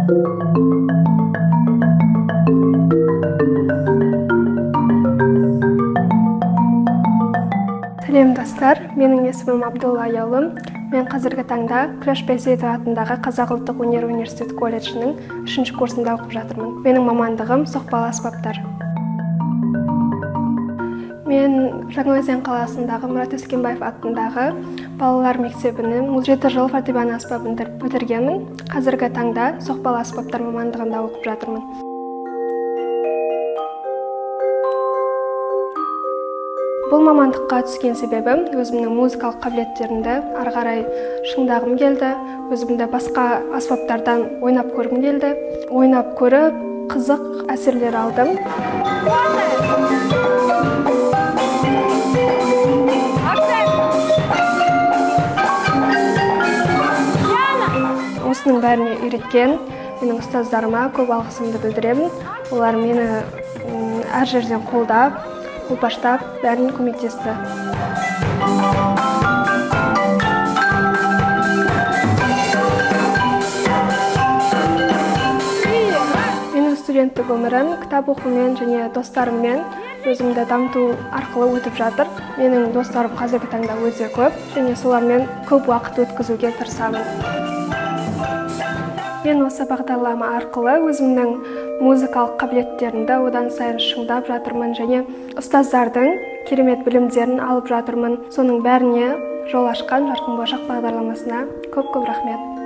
Сәлем, достар, менің есімім Абдулла Аяулым. Мен қазіргі таңда Күләш Байсейітова атындағы Қазақ ұлттық өнер университеті колледжінің 3-ші курсында оқып жатырмын. Менің мамандығым соқпалы аспаптар. Мен Жаңаөзен қаласындағы Мұрат Өскенбаев атындағы балалар мектебінің 7 жыл фортепиано аспабын бітіргенмін. Қазіргі таңда соқпалы аспаптар мамандығында оқып жатырмын. Бұл мамандыққа түскен себебім өзімнің музыкалық қабілеттерімді ары қарай шыңдағым келді, өзімді басқа аспаптардан ойнап көргім келді. Ойнап көріп, қызық әсерлер алдым. Осының бәріне үйреткен менің ұстаздарыма көп алғысымды білдіремін. Олар мені әр жерден қолдап, қолпаштап, бәрін көмектесті. Менің студенттік өмірім кітап оқумен және достарыммен өзімді дамыту арқылы өтіп жатыр. Менің достарым қазіргі таңда өте көп және солармен көп уақыт өткізуге тырысамын. Мен осы бағдарлама арқылы өзімнің музыкалық қабілеттерімді одан сайын шыңдап жатырмын және ұстаздардың керемет білімдерін алып жатырмын. Соның бәріне жол ашқан Жарқын болашақ бағдарламасына көп-көп рахмет.